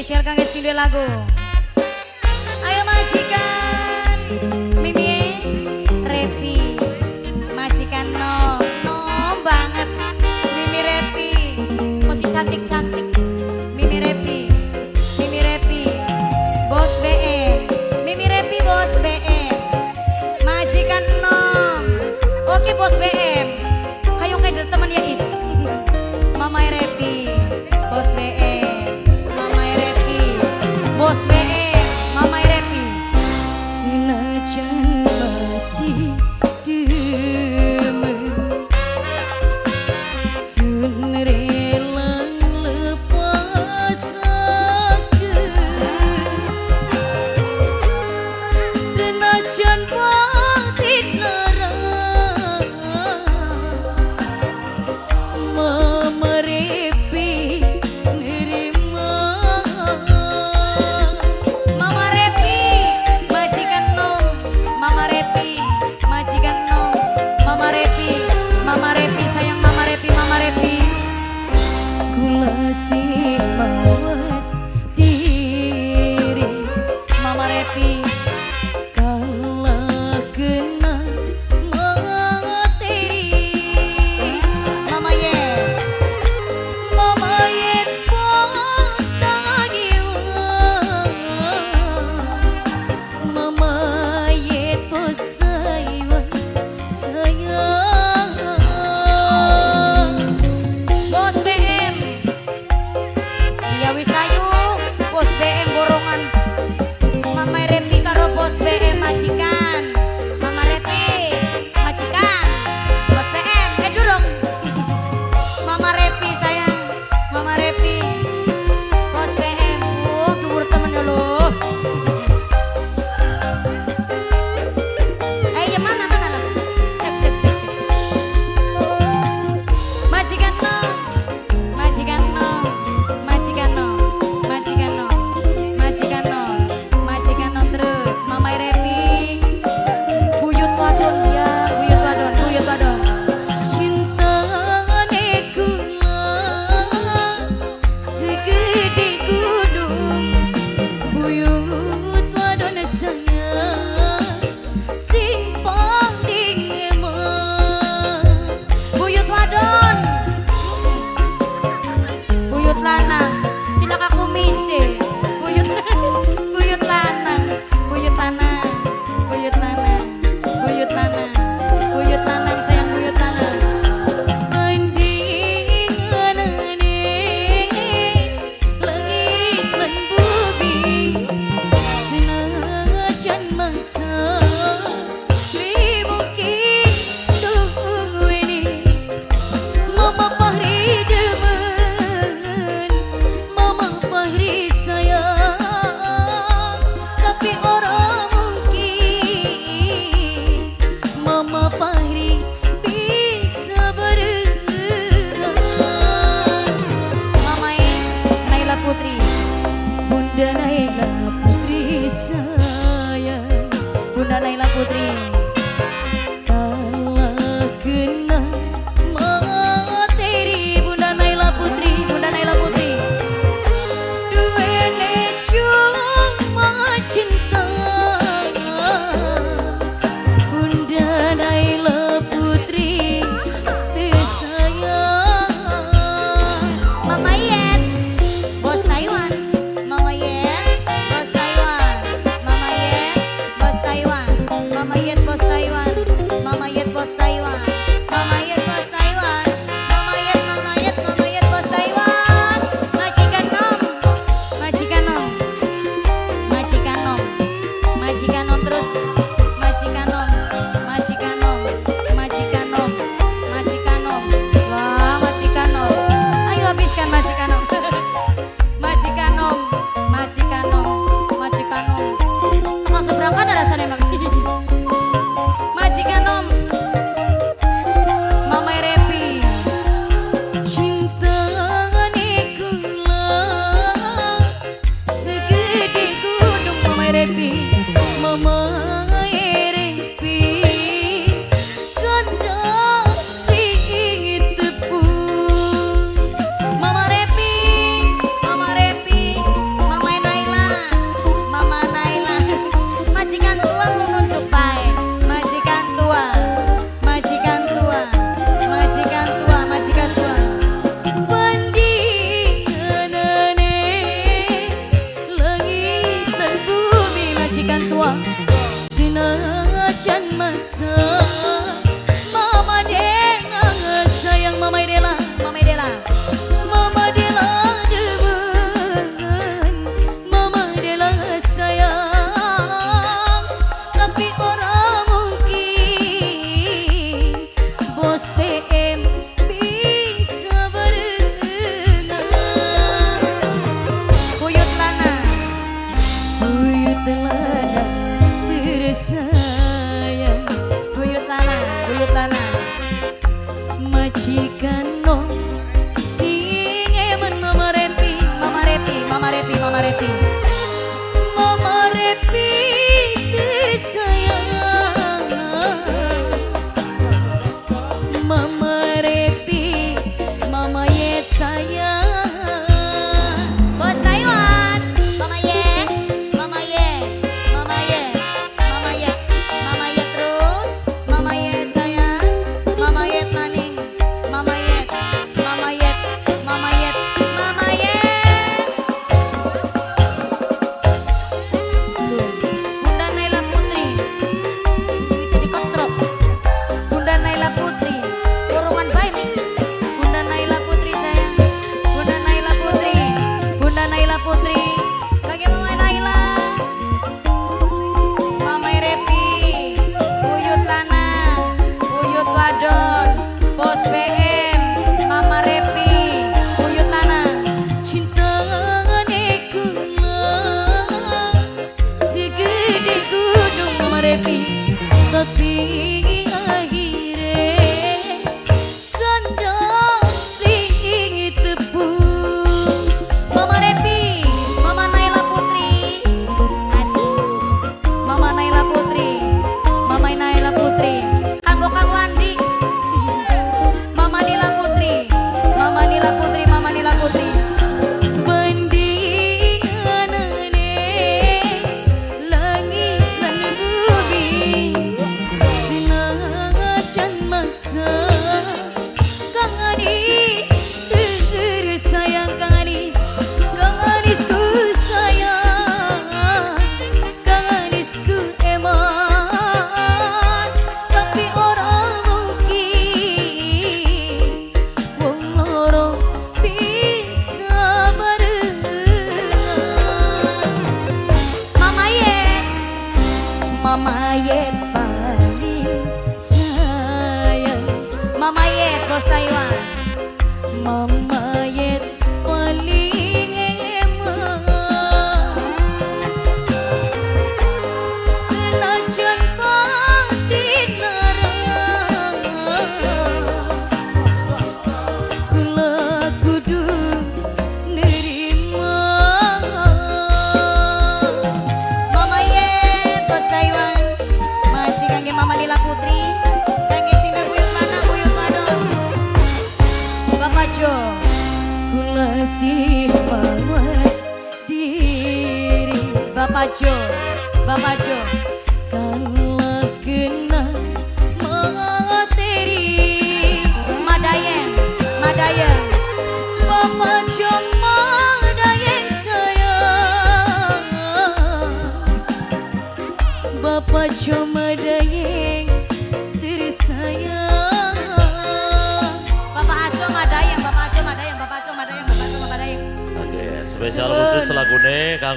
Spesial kangge sing duwe lagu. Ayo majikan Mimi Repi, majikan no, no banget Mimi Repi, masih cantik-cantik Mimi Repi, Mimi Repi, Bos BE, Mimi Repi Bos BE, majikan nom, oke Bos BM, kayo kayak teman ya is, Mama Repi, Bos BE, Mama Repi, Bos BE, Mama Repi. Senajan masih demen, sun rela lepasaken. Senajan batin lara, Mama Repi nerima. Mama Repi, majikan nom, Mama Repi, majikan nom, Mama Repi, Mama Repi sayang Mama Repi, Mama Repi. Kula sih mawas diri, Mama Repi, kala kena materi. Mama Ye, Mama yet pos tagiwan, Mama yet pos taiwan sayang. Bos BM, iya wis ayu, Bos BM borongan. Mama Repi karo Bos BM majikan, Mama Repi majikan, Bos BM, durung. Mama Repi sayang, Mama Repi, Bos BM, oh dhuwur temen ya lho. Ya mana mana las, cek cek cek. Cek. Majikan no, majikan no, majikan no, majikan no, majikan no, majikan no terus. Mama Repi, buyut wadon ya, buyut wadon, buyut wadon. Cintane kula segede gunung, buyut wadon sayang sing paling eman. Buyut wadon, buyut lanang, silaka kumise. Buyut, buyut lanang, buyut lanang, buyut lanang, buyut lanang, buyut lanang sayang buyut lanang. Andinganane langit lan bumi, senajan mangsa li mungkin duweni. Mama Fahri demen, Mama Fahri sayang, tapi ora mungkin Mama Fahri bisa berenang. Mama Naila Putri, Bunda Naila Putri sayang, Bunda Naila Putri. Kala kena materi. Bunda Naila Putri, Bunda Naila Putri. Duwene cuma cinta. Bunda Naila Putri tersayang. Mama Yen, Bos Taiwan. Mama Yen, Bos Taiwan. Mama Yen, Bos Taiwan. Mama Yen, Bos Senajan maksa Mama Dela sayang, Mama Dela, Mama Dela, Mama Dela demen, Mama Dela sayang, tapi ora mungkin Bos BM bisa berenang. Buyut Lana, Buyut Lana tersayang, Buyut Lana, Buyut Lana, majikan no sing eman Mama Repi, Mama Repi, Mama Repi, Mama Repi, Mama Repi tersayang, Mama Repi, Mama Yet sayang. Bos Taiwan, Mama Ye, Mama Ye, Mama Ye, Mama Ye, Mama Ye terus, Mama Ye sayang, Mama Ye maning, Mama Ye, Mama Ye, Mama Ye, Mama Ye. Bunda Naila Putri, itu dikontrol. Bunda Naila Putri, borongan baik. Bunda Naila Putri sayang, Bunda Naila Putri, Bunda Naila Putri, kage Mama Naila, Mama Repi, Buyut Lana, Buyut Wadon, Bos BM, Mama Repi, Buyut Lana. Cintane kula segede gunung Mama Repi, tapi akhire kandang sing tepung. Mama Repi, Mama Naila Putri, asik. Mama Naila Putri, Mama Naila Putri, kanggo Kang Wandi, Mama Nila Putri, Mama Nila Putri, Mama Nila Putri. Bandinganane langit lan bumi, senajan maksa Kang Anis tersayang, Kang Anis, Kang Anis ku sayang, Kang Anis ku eman, tapi ora mungkin wong loro bisa barengan. Mama Ye, Mama Yet paling sayang, Mama Ye, Bos Taiwan. Mama Yet paling eman, senajan batin lara, kula kudu nerima. Mama Ye, Bos Taiwan. Masih kangge Mama Nila Putri, kangge Sinda Buyut Lana, Buyut Wadon. Bapak Jo, Kula sih mawas diri, Bapak Jo, Bapak Jo. kalah kena materi. Madayeng, Madayeng. Bapak Jo Madayeng sayang, Bapak Jo Madayeng tersayang. Bapak Aco Madayeng, Bapak Aco Madayeng, Bapak Aco Madayeng, Bapak Aco Madayeng. Oke, spesial khusus lagune kanggo